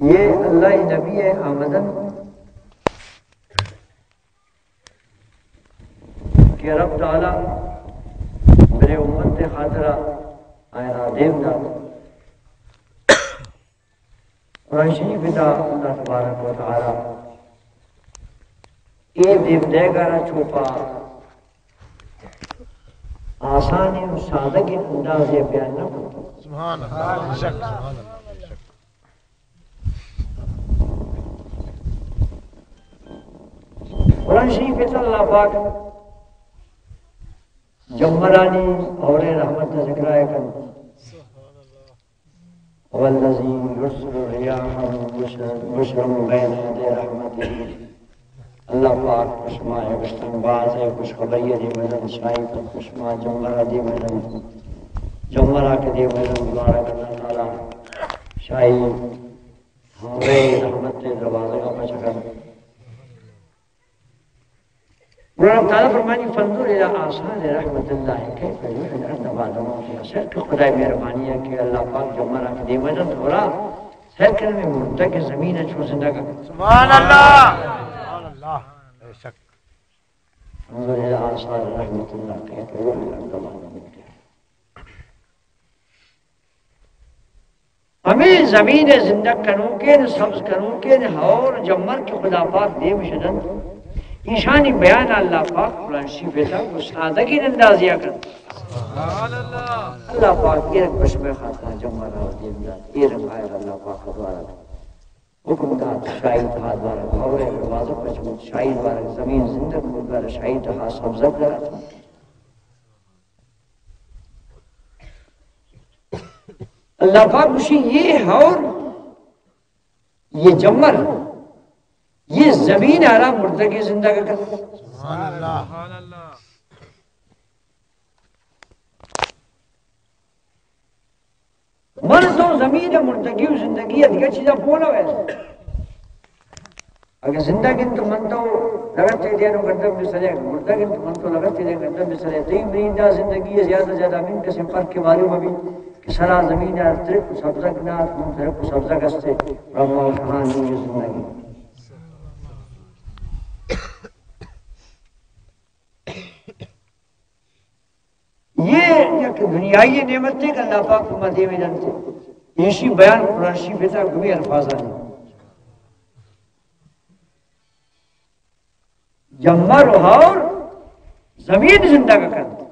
یہ اللہ نبی آمدن کہ رب تعالی برے امت خاطرہ آیا دیم دات۔ قرآن شریف دا اللہ تبارک و تعالی اے دیم دیگا را چوپا آسان و سادگی انداز بیان نہ کرتا۔ سبحان اللہ، بے شک، سبحان اللہ، بے شک۔ قرآن شریف ءَ اللہ پاک جمرانی اور رحمت ذکر آئے کن۔ والذی یرسل الرياح بشرا بين يدي رحمته۔ اللہ پاک پشما گشتن باز ہے خوشخبری دی مدن شاہی پر پشما جمرہ دی مدن جمرہ کے دی مدن دوارا اللہ تعالی شاہی ہمیں رحمت دروازے کا پچکن۔ اللہ تعالی فرمانی، فانظر الی آثار رحمت اللہ کیف یحیی الارض بعد موتها۔ سر کہ خدای مہربانی ہے کہ اللہ پاک جمرہ کے دی مدن تھوڑا سر کہ میں مردہ کے زمین ہے چھو زندہ کا۔ سبحان اللہ، سبحان اللہ، بے شک۔ انظر الی آثار رحمت اللہ کیف یحیی الارض بعد موتها۔ ہمیں زمین زندگ کنوکیں، سبز کنوکیں، ہور جمر کہ خدا پاک دیم شدن، ایشانی بیان اللہ پاک قرآن شریف تا گستادگی اندازیا کن۔ اللہ پاک ایرک پشمے خاطر جمر را دیم دات، ایرک آئر اللہ پاک دوارا حکم دات، شاہی تہا دوارا، ہورے دروازہ پچ بود، شاہی دوارا زمین زندگ بود، دوارا شاہی تہا سبزگ درات۔ اللہ پاک گوشی، یہ ہور، یہ جمر، یہ زمین آرا مردگی زندگ کن۔ سبحان اللہ۔ من تو زمین مردگی و زندگی دیگہ چیزا پولا ہے۔ اگہ زندگ انت من تو لگتے دین و گردن بسرے، مردگ انت من تو لگتے دین گردن بسرے۔ تئی مریندا زندگی زیادہ زیادہ من کسے فرق کے معلوم ابھی کہ سرا زمین ار ترک و سبزگ نہ ات، من ترک و سبزگ استے، رب ما شہانی زندگی۔ یہ یک دنیائی نعمت ہے کہ اللہ پاک ما دیوے جانتے۔ ایشی بیان قرآن شریف تا گمی الفاظانی۔ جمر و ہور زمین زندگ کنت۔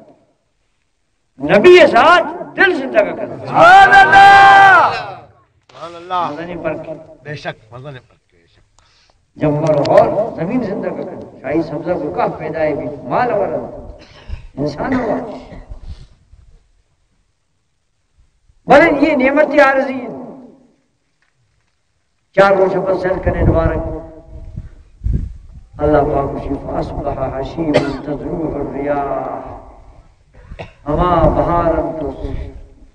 نبی ذات دل زندگ کنت۔ سبحان اللہ۔ سبحان اللہ۔ مزنیں فرق۔ بے شک، مزنیں فرق، بے شک۔ جمر و ہور زمین زندگ کنت۔ شاہی سبزہ گکاہ پیدا ہے بیت۔ مال ورن۔ انسان ہوا۔ بلے یہ نعمت عارضی ہے۔ چار روچ پس سیل کنے دوبارہ۔ اللہ پاک گوشی، فاصبح هشیما تذروه الرياح۔ ہما بہار انت و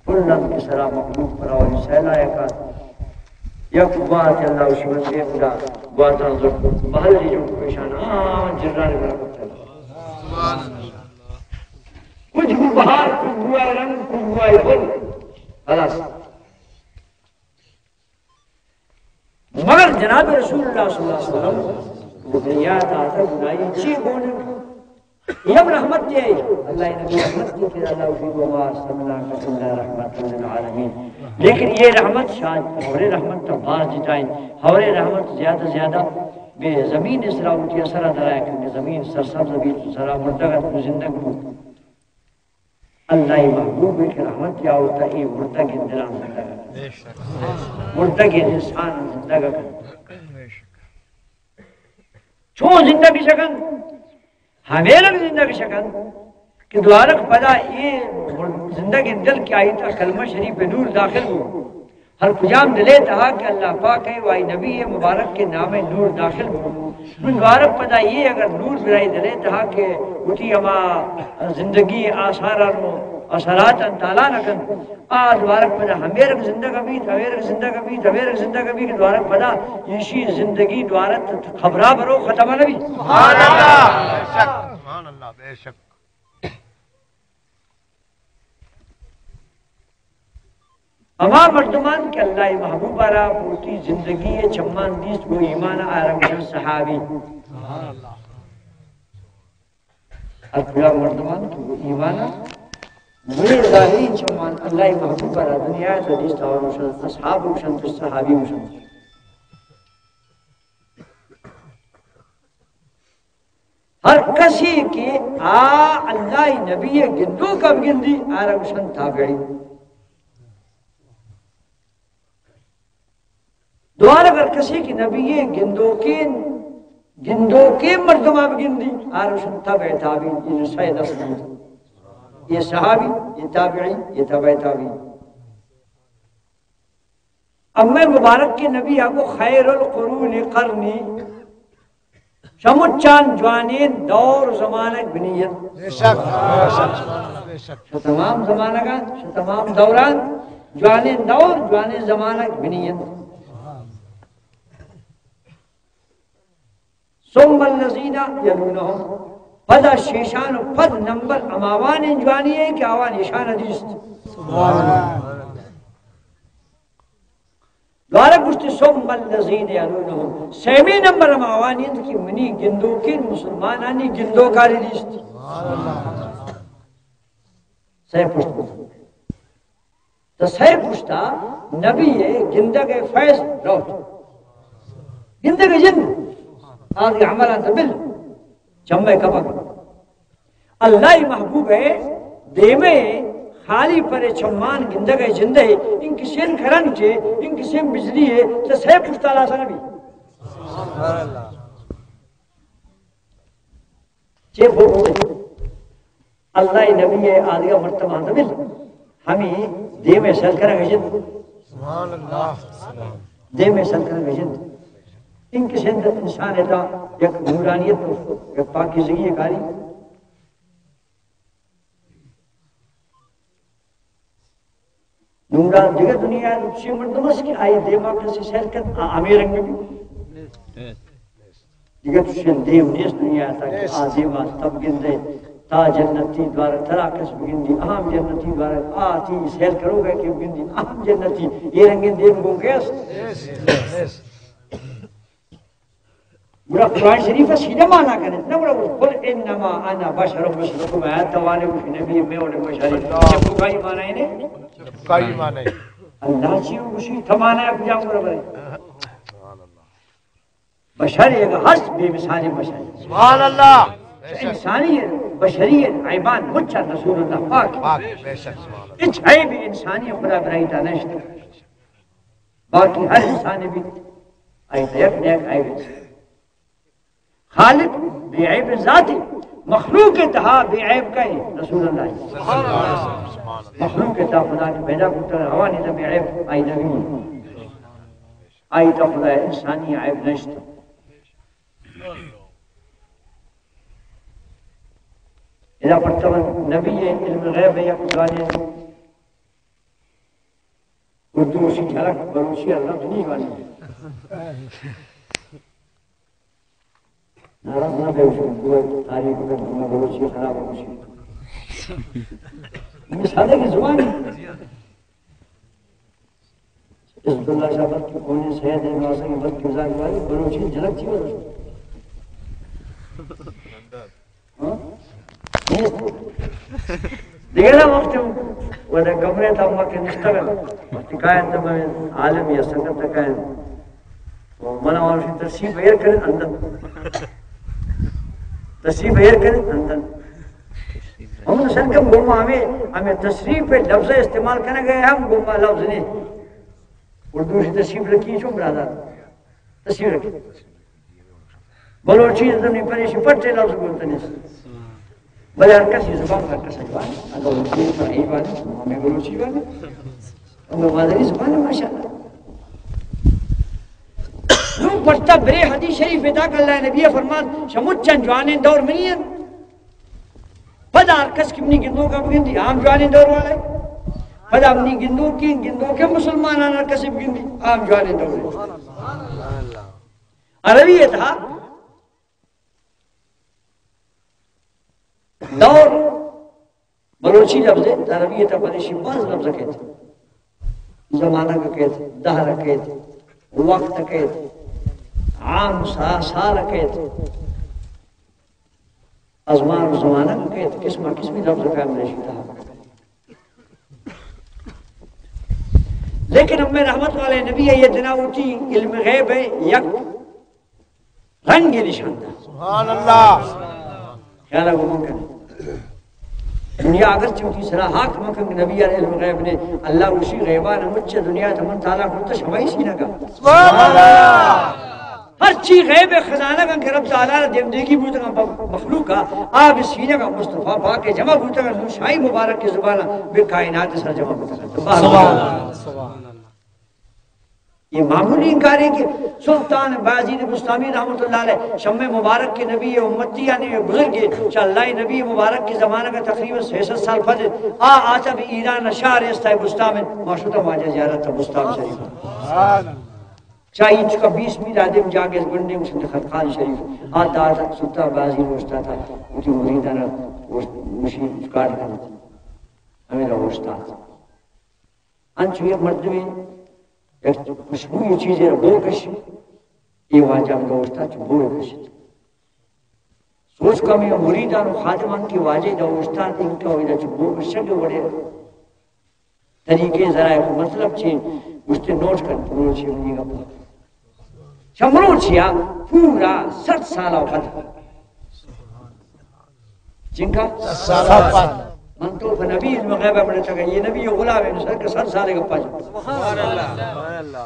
پھل انت کہ سرا مخلوق پر آوری سیل آیا کات۔ یک گوات اللہ گوشی من دیم دا گواتاں زرت۔ بہل جی جو پیشان آن جران برا کتا۔ کچھ بہار کچھ بوائے رنگ کچھ بوائے پھل۔ خلاص۔ مگر جناب رسول اللہ صلی اللہ علیہ وسلم دنیا تا آتا بنائی چی بولے؟ یہ ہم رحمت دے۔ اللہ نبی رحمت کی کہ اللہ فی وما ارسلناک الا رحمت للعالمین۔ لیکن یہ رحمت شاید اور رحمت تا باز جتائیں۔ اور رحمت زیادہ زیادہ بے زمین سرا ہوتی اثر درائے کہ زمین سرسبز بیت، سرا مردگ ات، زندگ بود۔ اللہ ءِ محبوب ءِ کہ رحمت یا ہوتا اے مردگیں دلاں زندگ کنت۔ مردگیں انسان زندگ کنت۔ چون زندگ شکن؟ ہمے رنگ زندگ شکن کہ دوارگ پدا اے زندگیں دل کہ آئی تہا کلمہ شریف نور داخل بو۔ ہر کجام دلے تہا کہ اللہ پاک ءِ و آئی نبی ءِ مبارک ءِ نام ءَ نور داخل بو۔ نون دوارگ پدا یہ اگر نور برائی دلے تہا کہ وتی ہما زندگی آثاران و اثراتان تالان کنت، آ دوارگ پدا ہمیرگ زندگ بیت، ہمیرگ زندگ بیت، ہمیرگ زندگ بیت کہ دوارگ پدا ایشی زندگی دوارت خبرا برو ختم نہ بیت۔ سبحان اللہ۔ بے شک، سبحان اللہ، بے شک۔ ہما مردمان کہ اللہ ءِ محبوب ءَ را پہ وتی زندگی ءِ چمان دیست، گوں ایمان ءَ آ را گوشنت صحابی۔ ہر کجا مردمان کہ گوں ایمان ءَ گوں ظاہری چمان اللہ ءِ محبوب ءَ را دنیا ءَ دیست، آ را گوشنت اصحاب، گوشنت صحابی، گوشنت۔ ہر کسی کہ آ اللہ ءِ نبی ءِ گندوک ءَ بگندی، آ را گوشنت تابعی۔ دوارگ ہر کسی کہ نبی ءِ گندوکیں، گندوکیں مردم ءَ بگندی، آ را گوشنت تبع تابعین۔ اے سئے نسل انت۔ اے صحابی، اے تابعی، اے تبع تابعین۔ امر مبارک کہ نبی ءَ گو خیر القرون قرنی، شمچان جوانیں دور زمانگ بنی انت۔ بے شک، بے شک، بے شک۔ شہ تمام زمانگاں، شہ تمام دوران جوانیں دور، جوانیں زمانگ بنی انت۔ ثم الذین یلونہم، پدا شیشان و پد نمبر ہماوانیں جوانی ءَ کہ آوان ایشان ءَ دیست۔ سبحان اللہ۔ دوارہ گوشتی، ثم الذین یلونہم، سیمی نمبر ہماوانی انت کہ منی گندوکیں مسلمانانی گندوک ءَ را دیست۔ سئے پشت بوت۔ تو سئے پشتا نبی ءِ گندگ ءِ فیض روت۔ گندگ ءِ جند، آدگہ عملاں تو بل، چمے کپگ۔ اللہ ءِ محبوب ءِ دیم ءَ خالی پر چمان گندگ ءِ جند ءَ، انکسیں کرنٹ ءَ، انکسیں بجلی ءَ، تو سئے پشتا ہلاس نہ بی۔ چے بوت؟ اللہ ءِ نبی ءِ آدگہ مرتبہ انت بل، ہمے دیم ءَ سیل کنگ ءِ جند۔ سبحان اللہ۔ دیم ءَ سیل کنگ ءِ جند۔ انکسیں انسان ءِ تہا یک نورانیت و یک پاکیزگی ءِ کاری۔ نوران دگہ دنیا ءَ چی مردم است کہ آئی دیما کسی سیل کن، آ ہمے رنگ بی۔ دگہ چشیں دیم نیست دنیا ءَ تہا کہ آ دیما تب گندے، تا جنتی دوارہ ترا کس بگندی، آ ہم جنتی دوارہ آ تی سیل کروگ ءَ کہ بگندی، آ ہم جنتی۔ اے رنگیں دیم گوں کئے است؟ گڑا قرآن شریف ءَ سیدھا مانا کنت، نہ گڑا قل انما انا بشر مثلکم، آیت توارے گوشی نبی میں وڑے بشر۔ چپکائی مانا ہے نے؟ چپکائی مانا ہے۔ اللہ چی گوشی تمانا ہے کجا گڑا برے؟ بشر ایک ہست بے مثال بشر۔ سبحان اللہ۔ انسانی بشری عیبان مچا رسول اللہ پاک۔ پاک، بے شک، سبحان اللہ۔ اچ عیب انسانی خدا برائی تا نشت۔ باقی ہر انسان بھی آئی تہا یک نہ یک عیب است۔ خالق بے عیب ذاتی، مخلوق تہا بے عیب کئے؟ رسول اللہ۔ سبحان اللہ۔ مخلوق تہا خدا نے پیدا کرتا ہے، روانی تہا بے عیب آئی نبی۔ آئی تہا خدا انسانی عیب نشت۔ ادا پرتو نبی علم غیب یک جوانیں اردو سی جھلک بلوچی ءَ لفظ نہیں وانی۔ ناراض نہ بے، اردو تاریخ میں بلوچی خراب ہو گئی۔ یہ سادہ کی زبان ہے۔ عزت اللہ شاہ بلکہ کونیں سید ہے، نواسہ کی بلکہ زبان والی بلوچی جھلک چی بلوچی۔ ہاں؟ دگرا وقت ودا کمرے تا ما کہ نشتگا، وقت کائن تو میں عالم یا سنگت کائن۔ تو منا وانشی تشریف ایر کرے اندر۔ تشریف ایر کرے اندر۔ ہم سرکم گوما ہمیں، ہمیں تشریف پہ لفظ استعمال کرنے گئے، ہم گوما لفظ نہیں۔ اردو سے تشریف رکھی چون برادر؟ تشریف رکھی۔ بلوچی زمین پریشی پٹے لفظ بولتے نہیں۔ بلے ہر کسی زبان، ہر کسی زبان، اگر اردو پر ہی بات، ہمیں بلوچی بات، ہمیں مادری زبان ہے، ماشاءاللہ۔ نوں پرتا برے حدیث شریف ادا کہ اللہ نبی فرمان، شمچن جوانیں دور منی انت۔ پدا ہر کس کہ منی گندوک ءَ بگندی، آ ہم جوانیں دور والا ہے۔ پدا منی گندوکیں، گندوکیں مسلمانان ہر کسی بگندی، آ ہم جوانیں دور ہے۔ عربی ءِ تہا دور بلوچی لفظ ہے، عربی ءِ تہا پریشی باز لفظ کہتے۔ زمانگ کیت، دہر کیت، وقت کیت، عام سا-، سال کیت، ازمان و زمانگ کیت، قسم قسمی لفظ قائم نشی تہا۔ لیکن ہمیں رحمت والے نبی یہ دنا ہوتی علم غیب ہے، یک رنگ نشان دا۔ سبحان اللہ۔ خیال ہے وہ ممکن ہے۔ دنیا اگرچہ وتی سرا حاکم کن نبی ء علم غیب نے، اللہ وشی غیبان مچ دنیا تمن تعالیٰ کو تو شمائی سینہ کا۔ سبحان اللہ۔ ہر چی غیب خزانہ کا کہ رب تعالیٰ نے دیم دیگی بوتگا مخلوق کا، آب سینہ کا مصطفیٰ پاک جمع بوتگا، نو شاہی مبارک کی زبان بے کائنات سر جمع بوتگا۔ سبحان اللہ۔ سبحان اللہ۔ یہ معمولی انکار ہے کہ سلطان بایزید بستامی رحمت اللہ علیہ شمع مبارک کے نبی امتی یعنی بزرگ چا اللہ نبی مبارک کے زمانہ کا تقریباً سہ سد سال پد آ آتا بھی ایران شہر استائے بستام، ما شتا واجہ زیارت تا بستام شریف۔ چاہیے چکا بیس میل آدم جاگے گنڈے مسند خلقان شریف آ دار سلطان بایزید اوشتا تھا، ان کی مریدانا مشین کار کرتا ہمیں اوشتا۔ انچو یک مردمے یک خوشبوئی چیزے را بو کشی، اے واجہ ہمدا اوشتا چو بو کشت۔ سوچ کمی مریدان و خادمان کی واجہ دا اوشتا انکا ویدا چو بو کشگ وڑے طریقے ذرائع کو مطلب چی گوشتے نوٹ کن پروچی منی گپا۔ چہ مروچیا پورا سد سالا پد۔ چنکا؟ سد سالا پد۔ من تو پہ نبی علم غیب بڑے تک، یہ نبی غلام ہے، سر کے سد سالے کا پد۔ سبحان اللہ۔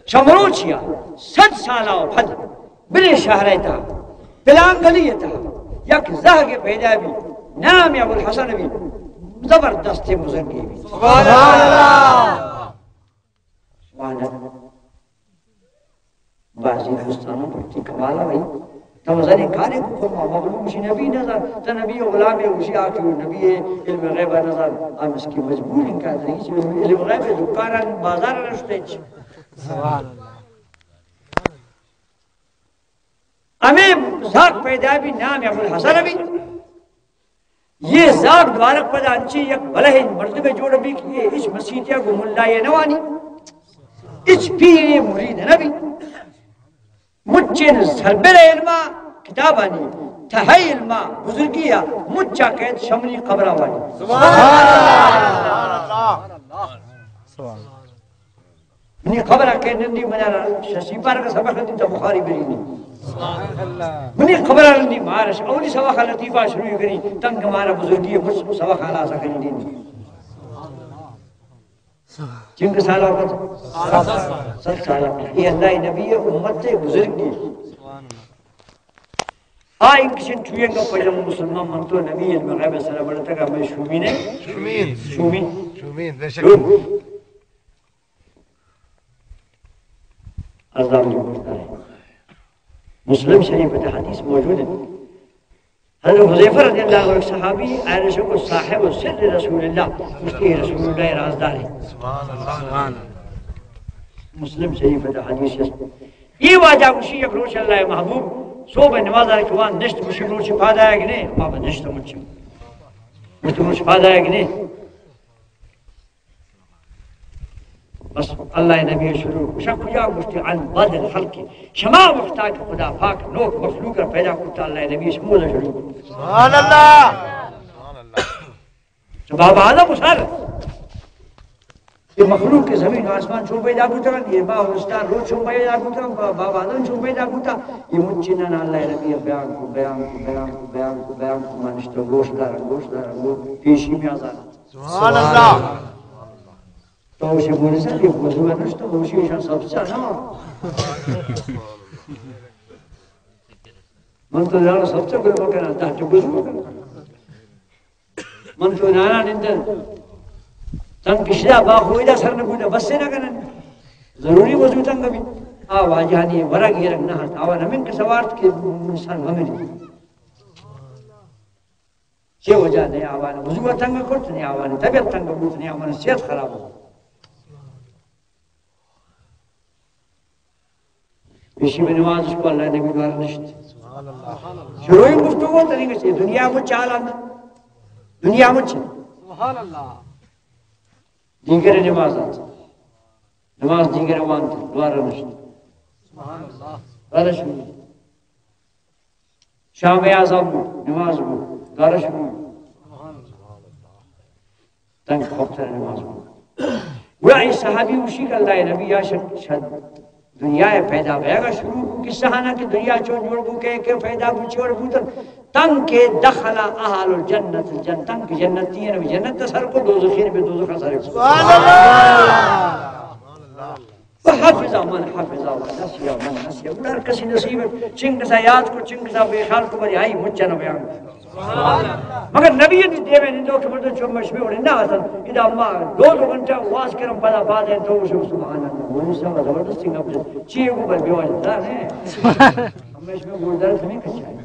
چہ مروچیا سد سالا پد بلے شہر تا، پلان گلی تا، یک زہگ پیدا بھی، نام ابو الحسن بھی، زبردست بزرگی بھی۔ سبحان اللہ۔ وانا بازی دوستانو پرتی کمالا بھائی۔ تو زنی کاری کو کم مغلوب شی نبی نظر، تو نبی غلام ہے، اسی آتی نبی ہے، علم غیب نظر، ہم اس کی مجبور انکار نہیں، علم غیب دکان بازار رشتے۔ سبحان اللہ۔ ہمیں زاگ پیدا بھی نام ابو الحسن بھی۔ یہ زاگ دوارک پدا انچی یک بلہیں مردم جوڑ بھی کہ یہ ہچ مسیتیا گو ملا یہ نوانی، ہچ پیر مرید نبی۔ مچین سربر علما کتابانی، تہی علما بزرگیا، مچا قید شمنی قبرا وانی۔ سبحان اللہ۔ منی خبر کہ نندی منا ششی پار کا سبق دی تو بخاری بری نہیں۔ منی خبر نندی مارش اولی سبق لطیفہ شروع کری، تنگ مارا بزرگی مجھ سبق حالا سا کری نہیں۔ چنگ سالا وقت؟ ست سالا۔ یہ اللہ نبی امت بزرگی۔ آ انکشن چوئے گا پجم مسلمان من تو نبی علم غیب سر بڑھتا کہ میں شومی نے؟ شومین۔ شومی۔ شومین، بے شک۔ شوم۔ عذاب جو کرتا ہے۔ مسلم شریف تے حدیث موجود ہے۔ حضرت حذیفہ رضی اللہ عنہ ایک صحابی عائشہ کو صاحب سر رسول اللہ، اس کی رسول اللہ رازدار ہے۔ سبحان اللہ۔ مسلم شریف تے حدیث ہے۔ یہ واجہ گوشی یک روچ اللہ محبوب صبح نماز آئے کہ وان نشت گوشی روچ پاد آیا کہ نہیں؟ بابا نشت مچ۔ مچ روچ پاد آیا کہ نہیں؟ بس اللہ نبی شروع گوشا کجا گوشتی عن بعد الخلق، شما وقتا کہ خدا پاک نوک مخلوق را پیدا کرتا اللہ نبی شمولا شروع۔ سبحان اللہ۔ تو بابا آدم و سر یہ مخلوق کے زمین و آسمان چون پیدا بوتا، یہ ماہ و استار روز چون پیدا بوتا، با-، بابا آدم چون پیدا بوتا، یہ مچنن اللہ نبی بیان کو، بیان کو، بیان کو، بیان کو، بیان کو، مانشتو گوش دارن، گوش دارن، گوش پیشی میں آزاد۔ سبحان اللہ۔ تو اسے بولے سر یہ وضو نشتو، اسے ایشان سب سے نا۔ من تو زاناں سب چہ گل بکناں، تہ چہ گل بکناں۔ من تو زاناں نندن۔ تن کشدا با خویدا سر نہ بودا، بس نہ کنن۔ ضروری وضو تنگ بھی۔ آ واجہانی ورگ یرگ نہ ہست۔ آوان ہمین کہ سوارت کہ انسان ہمین۔ چے وجہ نے آوان وضو تنگ کرت، نے آوان طبیعت تنگ بوت، نے آوان صحت خراب بوت۔ پیشی میں نماز اس کو اللہ نبی دوار نشت۔ شروعی گفتگو تنی کہ دنیا مچ حالان، دنیا مچ۔ سبحان اللہ۔ دیگر نماز انت۔ نماز دیگر وانت، دوارہ نشت۔ دوارہ شروع۔ شام ء اذان بو، نماز بو، دوارہ شروع۔ تنک وقت نماز بو۔ گڑا اے صحابی گوشی کہ اللہ نبی یا شد، شد دنیا ء پیدا بیگا شروع بو، قصہ ہانا کہ دنیا چون جوڑ بو، کہ کہ پیدا بو، چون بو تن، تنکہ دخل اہل الجنت الجنت، تنکہ جنتی ہیں، جنت سر کو دوزخی ہیں، دوزخ سر کو۔ سبحان اللہ۔ وحفظ من حفظ ونسي من نسي۔ ہر کسی نصیب چنگ سا یاد کو، چنگ سا بے خیال کو، بری آئی مچ نہ بیان۔ مگر نبی دی دیوے نندو کہ مردم چون مشمے وڑے نہ آتن۔ ادا ما دو دو گھنٹہ واز کرم پدا پادے تو شو سبحان اللہ۔ وہ سب زبردست گپ چی کو بر بیواز دا نے۔ ہمیش میں گوردار سمے کچھ ہے۔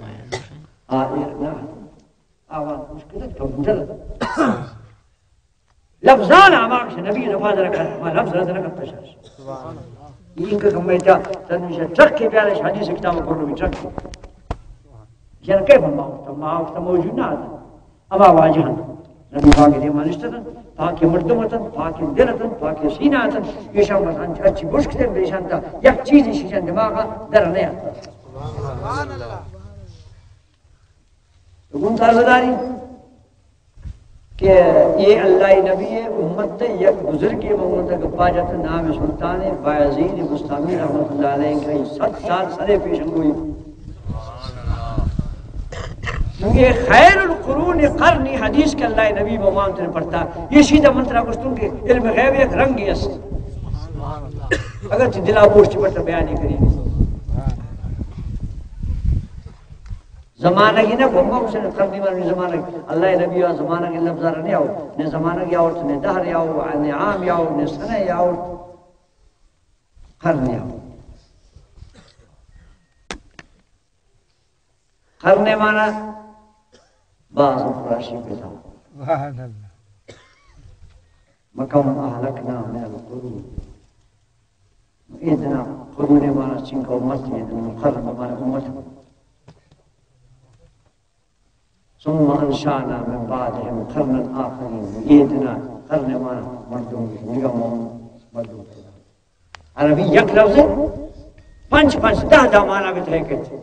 آ، یہ نہ۔ آواز مشکل ہے، کم دل۔ لفظان ہما کہ نبی رفا در کن، ما لفظ رد نہ کن پشاش۔ این کہ کم بیتا، تنویش ٹرک کے پیالے شادی سے کتاب پر بھی ٹرک۔ جن کے بما وقت، ما وقت موجود نہ آتا۔ اما واجہان۔ نبی پاک دے مانشتن، پاک مردم اتن، پاک دل اتن، پاک سینہ اتن، یہ شام اتن، اچھی بشکتے بیشان تا، یک چیزی شیشن دماغا در نہیں آتا۔ تو گون تازہ داری کہ یہ اللہ نبی امت یک بزرگی امت گپا جت، نام سلطان بایزید بستامی رحمت اللہ علیہ، کئی صد سال سرے پیشن گوئی۔ یہ خیر القرون قرنی حدیث کہ اللہ نبی بمان تر پڑتا، یہ شیدہ منترا گشتوں کہ علم غیب یک رنگی است۔ اگر چی دلا بوشت پڑتا بیانی کری۔ زمانگی نہ گو، ما گوشن قدیم زمانگ، اللہ نبی آ زمانگ لفظ ء نہ آؤ، نہ زمانگ آؤ، نہ دہر آؤ، نہ عام آؤ، نہ سنہ آؤ، قرن آؤ۔ قرن مانا باز قراشی پیدا۔ سبحان اللہ۔ وكم أهلكنا من القرون۔ ایدنا قرون مانا چنکا امت، ایدنا قرن مانا امت۔ ثم أنشأنا من بعدهم قرنا آخرين۔ ایدنا قرن مانا مردم، نگاہ مردم۔ عربی یک لفظ پنچ پنچ دہ دہ مانا بترے کت۔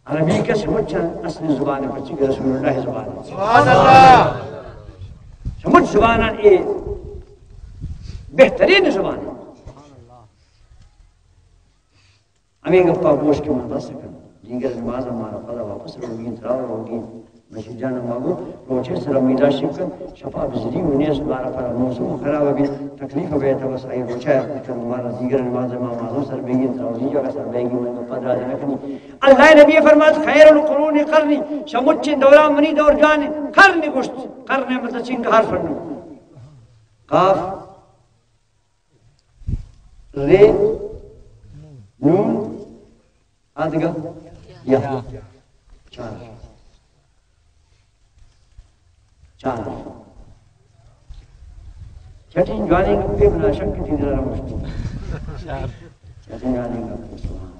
عربی کس مچ اصلی زبان، پرچی کہ رسول اللہ زبان۔ سبحان اللہ۔ سمجھ زبان اے بہترین زبان۔ ہمیں گپا گوش کہ من بس کن۔ دیگر نماز ہمارا پدا واپس روگی، ترا روگی۔ مشید جان ما گو، روچے سر امیدا شکن، شپا بجلی و نیست، بارا پر موسم خراب بی، تکلیف بیت، بس آئی روچا کن، مارا دیگر نماز ما معلوم سر بیگی، تراوزی جگہ سر بیگی، من پدا نہ کنی۔ اللہ نبی فرمات، خیر القرون قرنی، شمچین دوران منی دور جان، قرن گوشت، قرن مطلب چین کا حرف نو۔ قاف، رے، نون، آدگہ، یا۔ چار۔ چار۔ چٹیں جوانیں گپے بنا شک تھی دل رمشتی۔ چٹیں جوانیں گپے، سبحان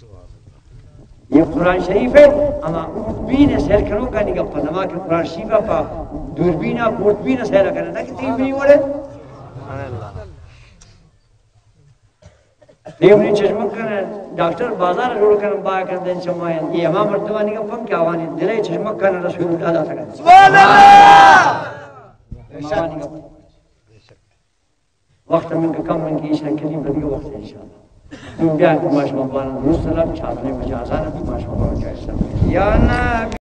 اللہ۔ یہ قرآن شریف ہے، اما اوربین سیر کنو کا نگا پنما کہ قرآن شریف پا دوربین، کورتبین سیر کرنا کہ تین بی وڑے۔ دیونی چشمک کن ڈاکٹر بازار جوڑ کن با کن دین چمائن، یہ ہما مردمانی گپن کہ آوانی دلے چشمک کن رسول اللہ داتا کن۔ سبحان اللہ۔ وقت من کم من کی شکلی بدی وقت انشاءاللہ۔ من بیان کہ ما شما باران درست لب چار نے بجا آزان بھی ما شما باران جائز لب۔ یا نبی۔